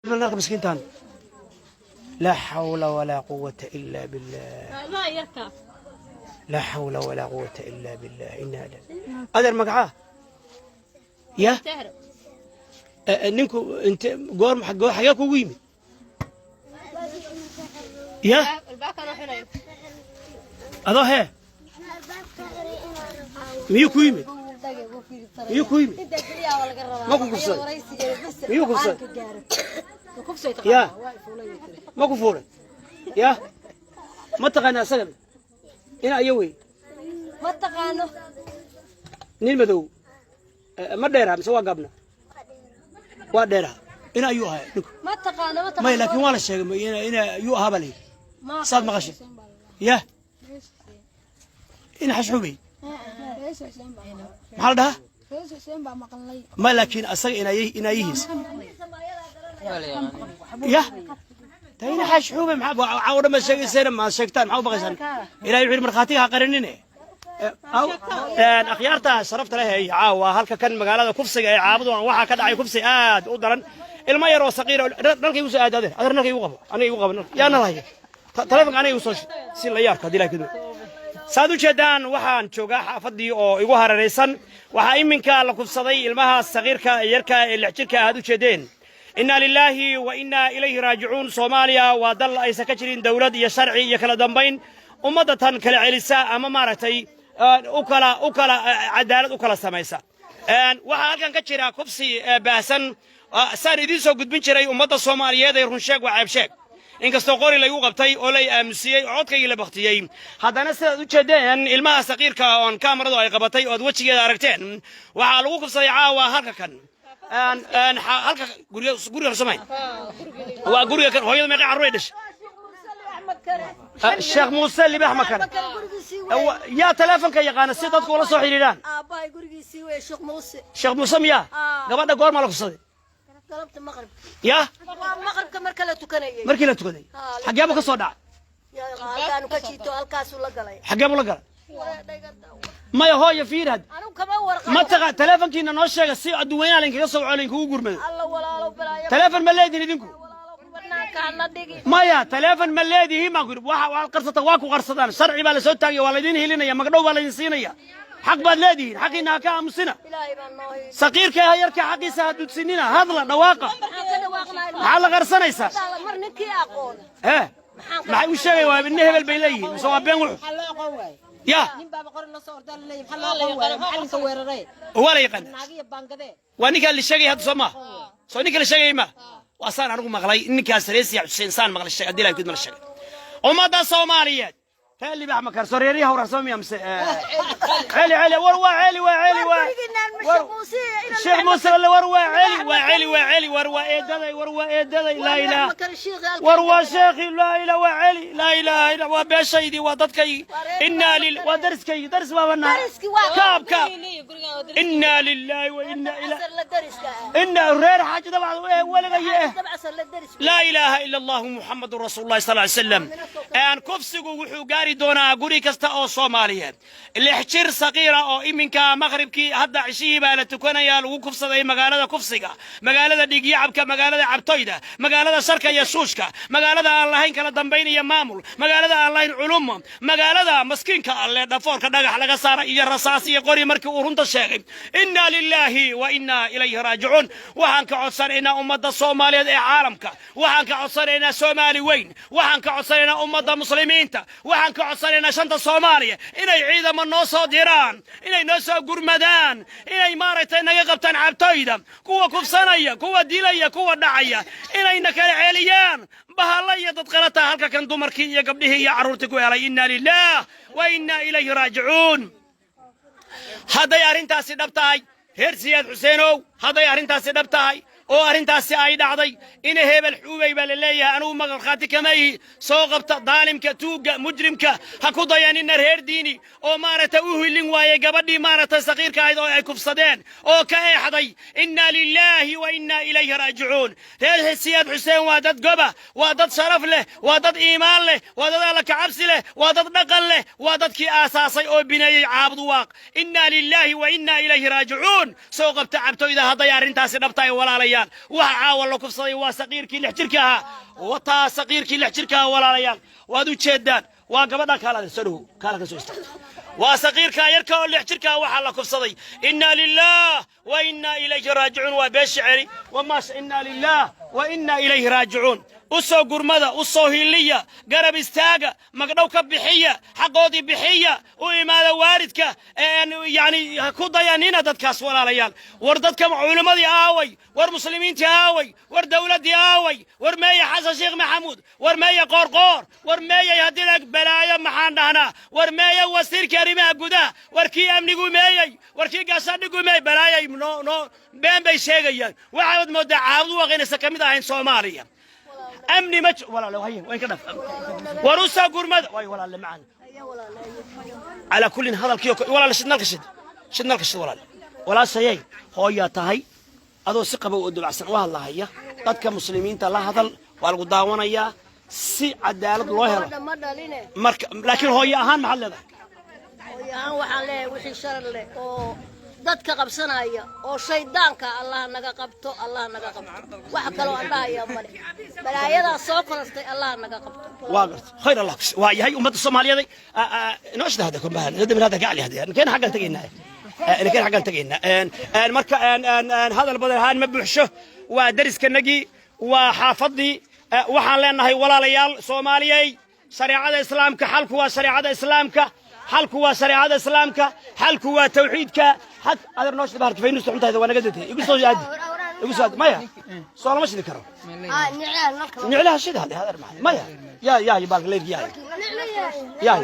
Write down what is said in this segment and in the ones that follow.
Nalka miskiintan, laa xawla walaa quwata ila billah, laa xawla walaa quwata ila billah. Inaa adeer, magacaa ya ninku inte goor xagee kugu yimid ya adoo hee miyuu ku yimid? Miyuu ku yimid? Ma ku kufsaday? Miyuu kufsaday? Ya ma ku fuulay? Ya ma taqaana asaga ina ayo wey? Ma taqaano. Nin madow ma dheeraa mise waa gaabna? Waa dheeraa. Ina ayuu ahaa ninku? Ma taqaano, ma taqaano. May, laakiin waa la sheegay ina ayuu ahaa baa la yidhi. Saad maqashay ya ina xashxubey maxaa la dhahaa? Ma laakiin asaga inaayihiis ya ta ina xashxube maxaa caawo dhan baad sheegayseen? Ma sheegtaan? Maxaa u baqaysaan? Ilahay wuxuu yidhi markhaatiga ha qarinine. Akhyaarta sharafta leh ee caawa halka kan magaalada kufsiga ee Caabud waxaa ka dhacay kufsi aad u daran. Ilmo yar oo saqiir oo nalka igu soo aada. Adeer, adeer, nalka igu qabo, aniga igu qabo. Yaa nal haya? Taleefonka aniga igu soo shid si la yaarko haddii ilahay kudmo. Saad u jeedaan, waxaan joogaa xaafadii oo igu hareeraysan. Waxaa iminka la kufsaday ilmaha saqiirka yarka ee 6 jirka aad u jeedeen. Inna lilaahi wa inna ilayhi raajicuun. Soomaaliya waa dal aysan ka jirin dowlad iyo sharci iyo kala dambayn ummadda tan kala celisa ama maaragtay u kala cadaalad u kala samaysa. Waxaa halkan ka jira kufsi baahsan. Saan idiin soo gudbin jiray ummadda Soomaaliyeed ee runsheeg waa ceebsheeg. Inkastoo qori laygu qabtay oo lay aamusiyey oo codkaygii la baktiyey, haddana sidaad u jeedeen ilmaha saqiirka oon kaamaradu ay qabatay oo aad wejigeeda aragteen, waxaa lagu kufsaday caawa halka kan halka guriga samay waa guriga kan. Hooyada meeqa carruur ay dhashay? Sheekh Muuse Libax Makane yaa taleefonka yaqaana si dadku ula soo xidhiidhaan? Aabbahay gurigiisii wey, Sheekh Muuse. Sheekh Muuse miyaa? Gabadha goormaa la kufsaday? Galabta maqribka. Ya? Waa maqribka marka la tukanayay. Markii la tukaday. Xageebu ka soo dhacay? Halkaanu ka jiito, halkaasuu la galay. Xageebu la galay? Maya, hooyo, fiirhad. Anigu kama warqabo. Ma taqa taleefonkiina noo sheega si adduweynaha lainkaga soo waco, lainkugu gurmado. Alla walaalo, balaayo. Taleefon ma leedihin idinku? Walaalo, banaanka hana dhigi. Maya, taleefon ma leedihiin baan ku yidhi. Waxa waad qarsata, waa ku qarsadaan. Sharci baa la soo taagaya, waa laydin hilinaya, magdhow baa laydin siinaya. Xaq baad leedihiin, xaqiina ha ka aamusina. Ilaahay baa noo hiili. Saqiirka yarka xaqiisa ha dudsinina, hadla, dhawaaqa. Maxaan ka dhawaaqnaa? Maxaad la qarsanaysaa? Mar ninkii aqoon. Ee maxay u sheegay? Waa ibne hebel bay leeyihiin mise waa been wuxu? Maxaa loo aqoon waaye? Ya? Nin baaba qori la soo ordaa laleeyahay. Maxaa loo aqoon waaye? Macallinka weeraray. Waa la yaqaana. Naagiya baangadee. Waa ninkaa la sheegay hadda, soo ma soo ninka la sheegay ma waa saan anigu maqlay ninkaas reesiya Xuseen saan maqlay sheegay haddii ilahay kudma la sheegay ummadda Soomaaliyeed. Reer Libax Makar soo reeriyaha wararsamo miya mise celi celi? War waa celi, waa celi, waa Sheekh Muuse. War waa celi, waa celi, waa celi. War waa eedaday, war waa eedaday. Laa ilaaha, war waa sheekhi. Laa ilaa, waa celi. Laa ilaaha illa, waa beeshaydii, waa dadkaygii. Innaa lil, waa dariskaygii, daris baaba nahay. Kaab kaab. Innaa lilaahi wa innaa ilaa inna reer xaaji dabacd weligay. Laa ilaaha ila allahu Muxamadun rasuulu llahi sal ly slam. Kufsigu wuxuu gaari doonaa guri kasta oo Soomaaliyeed. 6 jir saqiira oo iminka maqribkii hadda cishihii baa la tukanaya lagu kufsaday magaalada kufsiga, magaalada dhiigyacabka, magaalada cabtoyda, magaalada sharka iyo shuushka, magaalada aan lahayn kala dambayn iyo maamul, magaalada aan lahayn culumo, magaalada maskiinka alle dhafoorka dhagax laga saaray iyo rasaas iyo qori markii uu runta sheegay. Inna lilaahi wa inna ilayhi raajicuun. Waxaan ka codsanaynaa ummadda Soomaaliyeed ee caalamka, waxaan ka codsanaynaa Soomaali weyn, waxaan ka codsanaynaa ummadda muslimiinta, waxaan ka codsanaynaa shanta Soomaaliya inay ciidamo noo soo diraan, inay noo soo gurmadaan, inay maaragtay naga qabtaan cabtoyda, kuwa kufsanaya, kuwa dilaya, kuwa dhacaya, inayna kala celiyaan bahalla iyo dad qalata halka kan dumarkii iyo gabdhihii iyo carruurtii ku helay. Inna lilah wa inna ilayhi raajicuun. Hadday arrintaasi dhab tahay, reer Siyaad Xuseenow, hadday arrintaasi dhab tahay oo arrintaasi ay dhacday, ina hebel xuubay baa la leeyahay, anugu markhaati kama ihi. Soo qabta daalimka, tuugga, mujrimka. Ha ku dayanina reer diini oo maaragtay u hilin waayey gabadhii maaragtay saqiirka ahayd oo ay kufsadeen oo ka eexday. Inna lilaahi wa inna ilayhi raajicuun. Reer Siyaad Xuseen waa dad goba, waa dad sharaf leh, waa dad iimaan leh, waa dad Alla kacabsi leh, waa dad dhaqan leh, waa dadkii aasaasay oo bineeyey Caabud Waaq. Inna lilaahi wa inna ilayhi raajicuun. Soo qabta cabtoyda hadday arrintaasi dhab tahay, walaalayaal. Walaalayaal, waxa caawa la kufsaday waa saqiirkii 6 jirka ahaa. Wataa saqiirkii 6 jirka ahaa, walaalayaal, waad u jeedaan. Waa gabadha kaalada soo dhowow, kaala ka soo istaag. Waa saqiirka yarka oo 6 jirka waxaa la kufsaday. Inna lilah wa inna ilayhi raajicuun. Waa beesha celi wamaasha. Inna lilah wa inna ilayhi raajicuun. U soo gurmada, u soo hiliya, garab istaaga, magdhow ka bixiya, xaqoodii bixiya, u imaada waalidka, yani ha ku dayanina dadkaas, walaalayaal. War dadka culimmadii aaway? War muslimiintii aaway? War dowladdii aaway? War meeye Xasan Sheekh Maxamuud? War meeye Qoorqoor? War meeyey haddii la balaayo maxaan dhahnaa? War meeye wasiirkii arrimaha gudaha? War kii amnigu meeyey? War kii gaashaandhigu meeyey? Balaayay no no been bay sheegayaan. Waxaad moodaa Caabud Waaq inaysan ka mid ahayn Soomaaliya. Amni ma walaalo haye wayn ka dhaf. War u soo gurmada way, walaale macaan. Calaa kullin hadalkii walaale, shid nalka, shid, shid nalka, shid, walaale. Walaashayay, hooyaa tahay, adoo si qabow oo dabacsan u hadlahaya, dadka muslimiinta la hadal. Waa lagu daawanayaa si cadaalad loo helo. Gabadha ma dhaline. Marka laakiin hooyo ahaan maxaad leedahay? Hooyo ahaan waxaan leeyahay, wixii sharar leh oo dadka qabsanaya oo shaydaanka, Allah naga qabto, Allah naga qabto. Wax kaloo aan dhahaya male. Balaayadaa soo korortay Allah naga qabto. Waa garta, khayr Allah waa yahay. Ummadda Soomaaliyeed inoo shida hada kumbaha hada min hada gacli hada keen xaggan tagaynaa, keen xaggan tagaynaa. Marka hadal badan ahaan ma buuxsho. Waa dariskanagii, waa xaafadii. Waxaan leenahay, walaalayaal Soomaaliyey, shareecada Islaamka xalku waa shareecada Islaamka, xalku waa shareecada Islaamka, xalku waa tawxiidka. Xad adeer noo shida bahalka faynuusta xuntahay waa naga datay. Igu soo aadi, igu soo aadi. Maya, soo lama shidi karo. Niclaha shida hade adeer maxay maya yaa yaa baalka leyrki yaa yaa.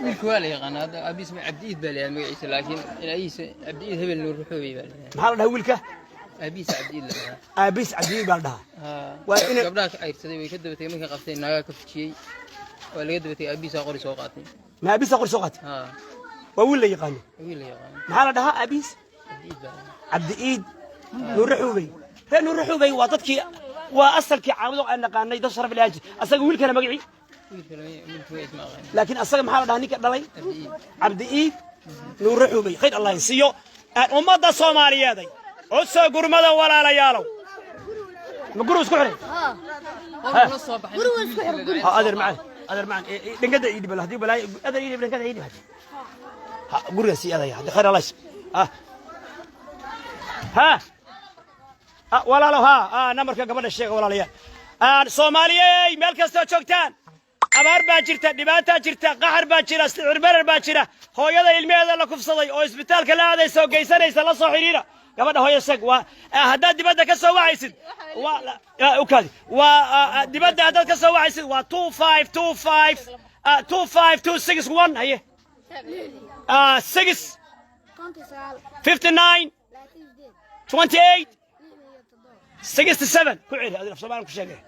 Wiilka waa la yaqaanaa hadda. Aabihiis ma Cabdiiid baa la yidhaha magaciisa, laakiin inaayihiisa Cabdiiid hebel Nuur Ruxoobey baa la yidhaha. Maxaa la dhahaa wiilka? Aabihiisa Cabdiiid la dhahaa. Aabiis Cabdiid baa la dhahaa. Haa. Waa Gabdhaha ka cayrsaday, way ka daba tegey. Markay qabtay naagaa ka fujiyey, waa laga daba tegey. Aabihiisa qori soo qaatay. Ma aabiisa qori soo qaatay? Haa. Waa wiil la yaqaano? Wiil la yaqaano. Maxaa la dhahaa aabiis? Cabdiiid baa la dhahaa. Cabdiiid Nuure Xuubey. Reer Nuure Xuubey waa dadkii, waa asalkii Caabudo aan naqaanay, dad sharaf lahaa jir. Asaga wiilkana magacii? Wiilka wiilka magaciisa ma aqaan. Laakiin asaga maxaa la dhahaa ninka dhalay? Cabdiiid. Cabdiiid Nuure Xuubey, khayr Allah siiyo. Ummadda Soomaaliyeeday, codso gurmada, walaalayaalow. Ma gurigu isku xiray? Qor la soo baxay. Ha, adeer macaan, adeer macaan, dhangada ii dhib haddii balaayo. Adeer ii dhib, dhangada ii dhib ha. Guriga sii adaya haddii khayr Allah ah ha. Walaalo ha nambarka gabadha sheega. Walaalayaal Soomaaliyey, meel kastoo joogtaan, abaar baa jirta, dhibaataa jirta, qaxar baa jira, sicir barar baa jira. Hooyada ilmaheeda la kufsaday oo isbitaalka la aadaysa oo geysanaysa, la soo xidhiira gabadha. Hooyo sheeg. Waa haddaad dibadda ka soo wacaysid, waa ukaadi, waa dibadda haddaad ka soo wacaysid waa 2525 25261 haye 6 59 28 67. Ku celi adina, af Soomaalian ku sheegay.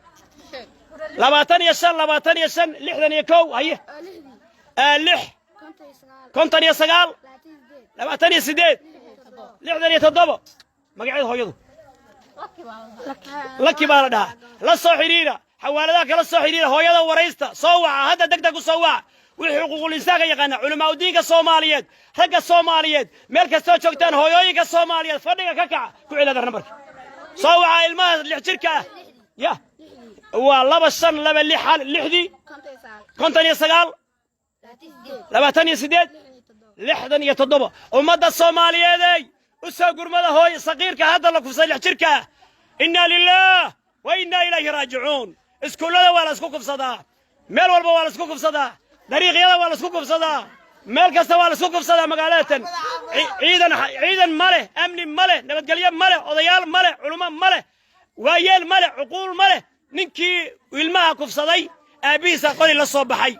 25, 25, 61, haye 6 59 28 67. Magaceeda hooyadu Laki baa la dhahaa. La soo xidhiira, xawaaladaha kala soo xidhiira, hooyada waraysta, soo waca hadda, deg deg u soo waca. Wixii xuquuqul insaanka yaqaana, culamaa udiinka Soomaaliyeed, ragga Soomaaliyeed, meel kastoo joogtaan, hooyooyinka Soomaaliyeed, fadhiga ka kaca. Ku celada nambarka, soo waca ilmaha 6 jirka ah. Ya waa 2 5 2 6 hal lixdii 59 28 67. Ummadda Soomaaliyeedey, u soo gurmada hooy saqiirka hadda la kufsay, 6 jirka ah. Inna lilah wa inna ilayhi raajicuun. Iskuullada waa la isku kufsadaa, meel walba waa la isku kufsadaa, dariiqyada waa la isku kufsadaa, meel kasta waa la isku kufsadaa. Magaaladatan ciidan, ciidan ma leh, amni ma leh, nabadgelyo ma leh, odayaal ma leh, culummo ma leh, waayeel ma leh, cuquul ma leh. Ninkii ilmaha kufsaday aabbihiisa qori la soo baxay,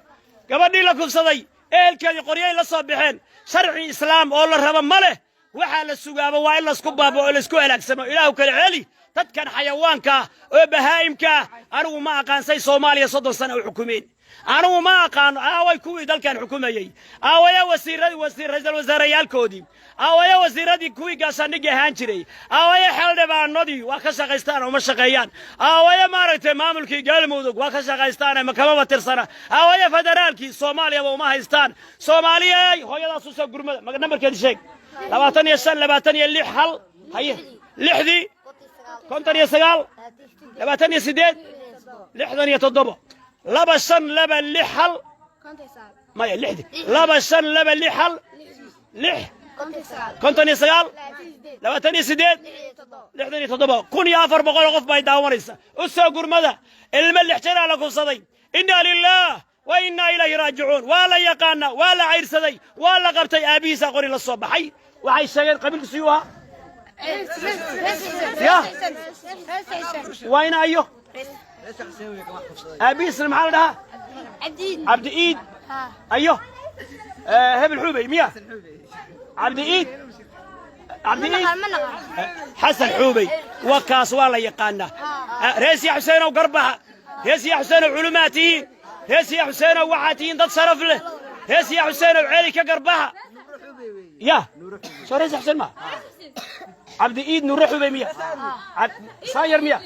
gabadhii la kufsaday ehelkeedii qoryay la soo baxeen. Sharci Islaam oo la rabo ma leh. Waxaa la sugaaba waa in laysku baabo oo laysku halaagsamo. Ilaahu kala celi dadkan xayawaanka ah oo bahaa'imka ah. Anigu ma aqaansay Soomaaliya 30 sana u xukumeen. Anigu ma aqaano. Aaway kuwii dalkan xukumayey? Aawaya wasiiradii, wasiir ra'iisul wasaarayaalkoodii? Aawaya wasiiradii, kuwii gaashaandhigii ahaan jiray? Aawaya xildhibaanadii? Waa ka shaqaystaan oo ma shaqeeyaan. Aawaya maaragtay maamulkii Galmudug? Waa ka shaqaystaan, ma kamaba tirsana. Aawaya federaalkii? Soomaaliyaba uma haystaan. Soomaaliyey, hooyadaas usoo gurmada. Nambarkeedi sheeg. 25, 26, 1. Haye, lixdii, 59, 28, 67. 2 5 2 6 1. Maya, lixdii, 2 5 2 6 1 6, 59, 28, 67. 1400 oo qof bay daawanaysa. U soo gurmada, ilmo 6 jiraa la kufsaday. Inna lilah wa innaa ilayhi raajicuun. Waa la yaqaanaa, waa la cayrsaday, waa la qabtay, aabbihiisa qori la soo baxay. Waxay sheegeen qabiilkiisu yuu ahaa. Ya waa ina ayo? Aabbihiisna maxaa la dhahaa? Cabdi Iid ayo hebel Xuubey miya? Cabdi Iid, Cabdi Iid Xasan Xuubey. Wakaas waa la yaqaanaa. Reesiya Xuseenow, garbaxa. Reesiya Xuseenow, culumaa tihiin. Reesiya Xuseenow, waxaa tihiin dad sharaf leh. Reesiya Xuseenow, ceeli ka garbaxa. Ya soo Reesiya Xuseen ma Cabdi Iid Nure Xuubey miya? Saayar miya?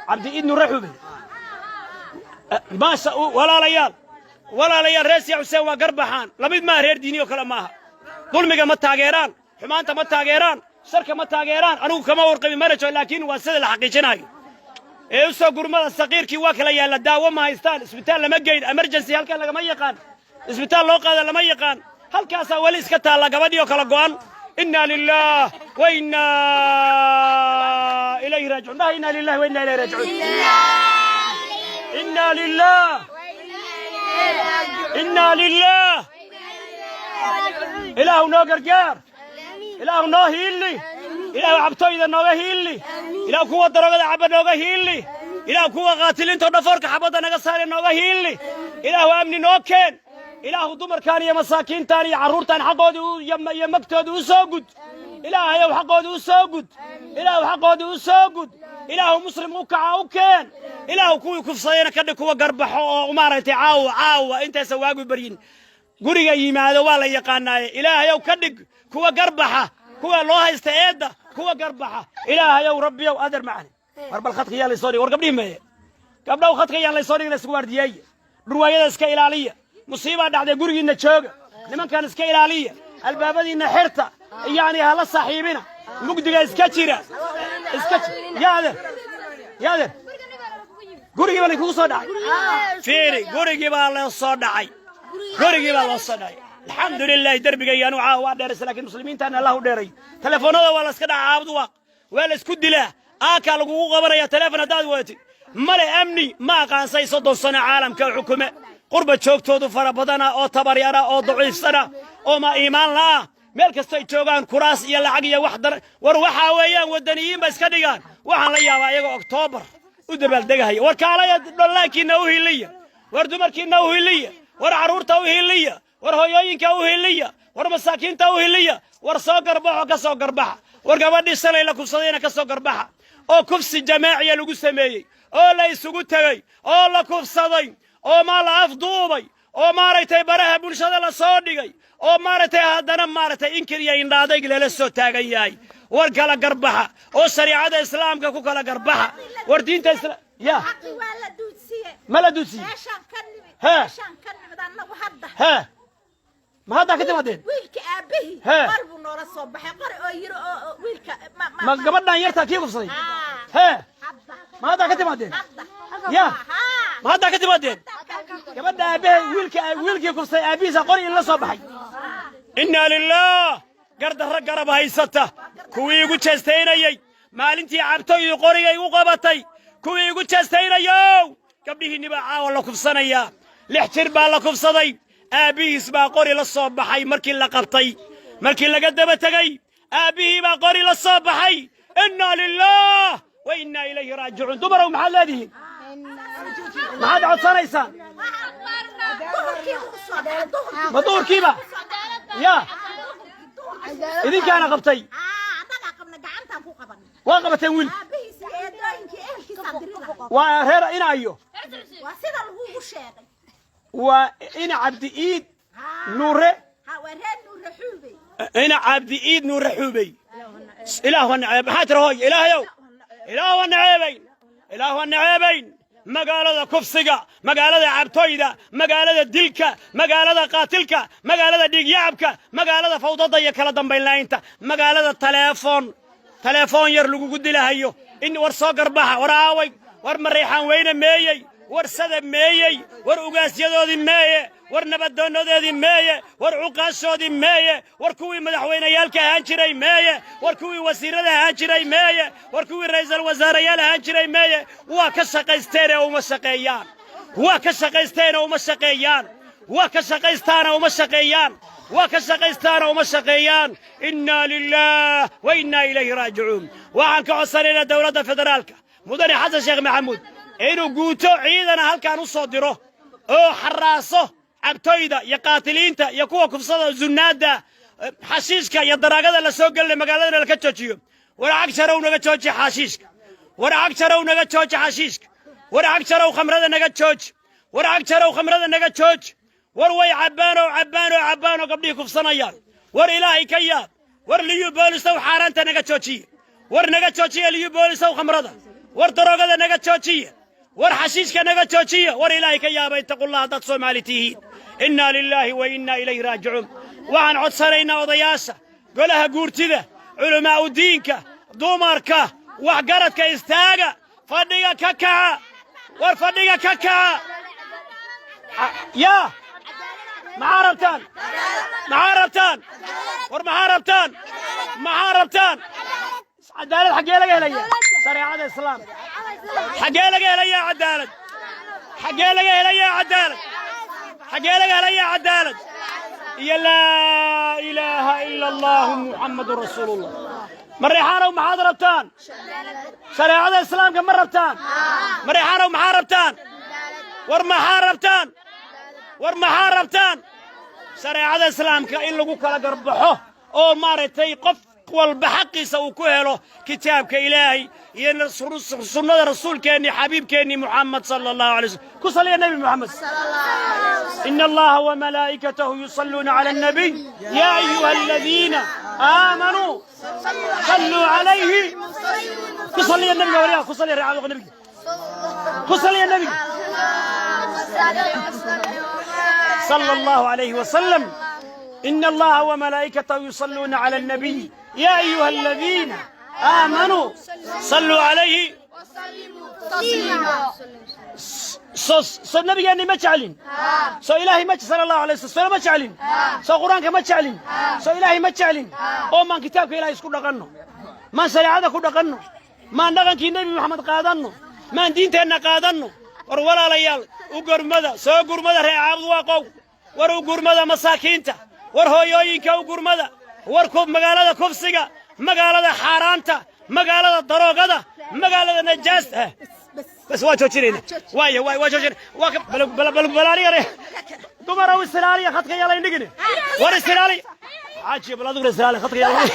Cabdi Iid Nure Xuubey. Maasha, walaalayaal, walaalayaal, Reesiya Xuseen waa garbaxaan. Lamid maaha reer diini oo kale maaha. Dulmiga ma taageeraan, xumaanta ma taageeraan, sharka ma taageeraan. Anigu kama warqabin manajo, laakiin waa sida la xaqiijinayo. Ee u soo gurmada saqiirkii. Waa kala yaalla, daawo ma haystaan, isbitaal lama geyn, emergency halkan lagama yaqaan, isbitaal loo qaada lama yaqaan. Halkaasaa weli iska taalla gabadhii oo kala go'an. Inna lilah wa inna ilayhi raajicuun. Dhaha, inna lillahi wa inna ilayhi raajicuun. Inna lilah, inna lilah. Ilaahu noo gargaar, Ilaahu noo hiili, Ilaahu cabtooyda nooga hiili, Ilaahu kuwa daroogada caba nooga hiili, Ilaahu kuwa qaatiliinta dhafoorka xabadda naga saare nooga hiili, Ilaahu amni noo keen, Ilaahu dumarkaan iyo masaakiintaan iyo carruurtaan xaqoodii iyo magtooda u soo gud. Ilaahayow, xaqoodii u soo gud. Ilaahu, xaqoodii u soo gud. Ilaahu, muslim u kaca u keen. Ilaahu, kuwii kufsadayna ka dhig kuwa garbaxo oo maaragtay caawa caawa intaysan waagu baryin guriga yimaado. Waa la yaqaanaaye. Ilaahayow, ka dhig kuwa garbaxa, kuwa loo haysta eedda, kuwa garbaxa. Ilaahayow, Rabbiyow, adeer macani. War bal khadka yaa laysoo dhig. War gabdhihi meeye? Gabdhow, khadka yaan laysoo dhigin, isku waardiyeeye. Dhurwaayada iska ilaaliya. Musiibaa dhacday, gurigiinna jooga. Nimankan iska ilaaliya, albaabadiinna xirta, yacni hala saaxiibina, mugdiga iska jira, iska yaa adeer, yaa adeer. Gurigii baa lakugu soo dhacay. Fiiri, gurigii baa loo soo dhacay, gurigii baa loo soo dhacay. Alxamdu lilahi, derbiga iyo anugu caawa waa dheeraysa, laakiin muslimiintaana Allah u dheeray. Telefoonada waa la iska dhaca, caabud waaq waa la isku dilaa, aakaa lagugu qabanaya teleefon haddaad wadatid. Male amni ma aqaansay. 30 sano caalamka xukume qurba joogtoodu fara badana oo tabaryara oo daciifsana oo ma iimaan la'a. Meel kastoo ay joogaan kuraas iyo lacag iyo wax dar. War waxaa weeyaan waddaniyiin ba iska dhigaan. Waxaan la yaabaa iyagoo Oktoobar u dabaaldegahaya. War kaalaya, dhallaankiinna u hiliya, war dumarkiinna u hiliya, war carruurta u hiliya, war hooyooyinka u hiliya, war masaakiinta u hiliya. War soo garbaxo, ka soo garbaxa. War gabadhii shalay la kufsadayna ka soo garbaxa, oo kufsi jamaaciya lagu sameeyey oo la isugu tegey oo la kufsaday oo maa la afduubay oo maaragtay baraha bulshada la soo dhigay oo maaragtay haddana maaragtay inkir iyo indhaadayg lala soo taagan yahay. War kala garbaxa oo shariicada Islaamka ku kala garbaxa. War diinta isla ya Waa la duudsiye. Ma la duudsiye? Meeshaan ka nimid. Hee. Meeshaan ka nimid annagu hadda. Hee, ma haddaa ka timaadeen? Wiilka aabbihii Hee. qor buu noola soo baxay, qori oo yiri oo wiilka Ma gabadhan yartaa kii kufsaday? Haa. Hee. Hadda. Ma haddaa ka timaadeen? Hadda. Ya. Haa. Ma haddaa ka timaadeen? Gabadha aabbahe, wiilka, wiilkii kufsay aabbihiisa qori in la soo baxay. Innaa lilah. Gardarro garab haysata. Kuwii igu jeestaynayey maalintii cabtoydu qoriga igu qabatay, kuwii igu jeestaynayow, gabdhihiinni baa caawa la kufsanayaa. 6 jir baa la kufsaday, aabbihiis baa qori la soo baxay. Markii la qabtay, markii laga daba tegey, aabbihii baa qori la soo baxay. Innaa lilah wa innaa ilayhi raajicuun. Dumarow, maxaad leedihiin? Maxaad codsanaysaan? Duhurkii buu soo dhacay, duhurkii. Ma duhurkiiba ya idinkaana qabtay? Haa, annagaa qabna, gacantaan ku qabanay. Waa qabateen wiil? Aabbihiis iyo eedooyinkii ehelkiisaan diri lahay. Waa reer inaayo? Waa sida lagugu sheegay. Waa ina Cabdi Iid Nuure? Ha, waa reer Nuure Xuubey. Ina Cabdi Iid Nuure Xuubey. Ilaah wa naceeb. Maxaa tira, hooy? Ilaahayow, Ilaah wa naceebayn, Ilaah wa naceebayn. Magaalada kufsiga, magaalada cabtoyda, magaalada dilka, magaalada qaatilka, magaalada dhiigyacabka, magaalada fawdada iyo kala dambayn la'aynta, magaalada taleefon taleefon yar lagugu dilahayo in war soo garbaxa. War aaway? War Mareexaan weyne meeyey? War sada meeyey? War ugaasyadoodii meeye? War nabadoonadoodii meeye? War cuqaashoodii meeye? War kuwii madaxweyneyaalka ahaan jiray meeye? War kuwii wasiirada ahaan jiray meeye? War kuwii ra'iisul wasaarayaal ahaan jiray meeye? Waa ka shaqaysteen uma shaqeeyaan. Waa ka shaqaysteen uma shaqeeyaan. Waa ka shaqaystaana uma shaqeeyaan. Waa ka shaqaystaana uma shaqeeyaan. Innaa lillaah wa innaa ilayhi raajicuun. Waxaan ka codsanaynaa dowladda federaalka, mudane Xasan Sheekh Maxamuud, inuu guuto ciidana halkan u soo diro oo xaraaso cabtoyda iyo qaatiliinta iyo kuwa kufsada, zunaadda, xashiishka iyo daraagada la soo gelinay magaaladana laka joojiyo. War Cagjarow, naga jooji xashiishka. War Cagjarow, naga jooji xashiishka. War Cagjarow, khamrada naga jooji. War Cagjarow, khamrada naga jooji. War way cabbaanoo cabbaanoo cabbaanoo gabdhihii kufsanayaan. War Ilaahay ka yaab. War Liyu Boolisow, xaaraanta naga joojiye. War naga joojiya, Liyu Boolisow, khamrada. War daroogada naga joojiya. War xashiishka naga joojiya. War Ilaahay ka yaaba. Ittaqullah haddaad Soomaali tihiin. Innaa lilaahi wa innaa ilayhi raajicuun. Waxaan codsanaynaa odayaasha, golaha guurtida, culamaa'u diinka, dumarka, waxgaradka. Istaaga, fadhiga ka kaca. War fadhiga ka kaca. Yaa, maxaa rabtaan? Maxaa rabtaan? War maxaa rabtaan? Maxaa rabtaan? Cadaalad xaggee laga helaya? Shareecada Islaamka xaggee laga helayaa? Cadaalad xaggee laga helayaa? Cadaalad xaggee laga helayaa? Cadaalad iyo laa ilaaha ila Allahu Muxammadun rasuulullah. Mareexaanow, maxaad rabtaan? Shareecada Islaamka ma rabtaan? Mareexaanow, maxaa rabtaan? War maxaa rabtaan? War maxaa rabtaan? Shareecada Islaamka in lagu kala garbaxo oo maaragtay qof walba xaqiisa uu ku helo kitaabka Ilaahay iyo sunnada rasuulkeennii, xabiibkeennii Muxamed sala Allahu alay wasallam. Ku saliya Nebi Muxamed. إن الله وملائكته يصلون على النبي يا أيها الذين آمنوا صلوا عليه. Ku saliya النبي. وريا ku saliya رعاية النبي. Ku saliya النبي صلى الله عليه وسلم. إن الله وملائكته يصلون على النبي يا أيها الذين آمنوا صلوا عليه. Soo nabigeenni ma jeclin? Soo Ilaahay ma sala Allahu alay wasallam ma jeclin? Soo Qur-aanka ma jeclin? Soo Ilaahay ma jeclin? Oo maan kitaabka Ilaahay isku dhaqanno? Maan shareecada ku dhaqanno? Maan dhaqankii Nebi Maxamed qaadanno? Maan diinteenna qaadanno? War walaalayaal, u gurmada, soo gurmada reer Caabudwaaqow. War u gurmada masaakiinta. War hooyooyinka u gurmada. War magaalada kufsiga, magaalada xaaraanta, magaalada daroogada, magaalada najaasta. Bas, waa joojinayna. Waaya, waa joojinayna. Waa ka bal balaaliya. Dumarow, isilaaliya, khadka yalayn dhigine. War isilaaliya. Xaaji, bal adiguna isilaali, khadka yalayn.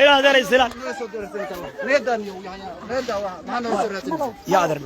Ilaa adeer, isilaal. Ya adeer.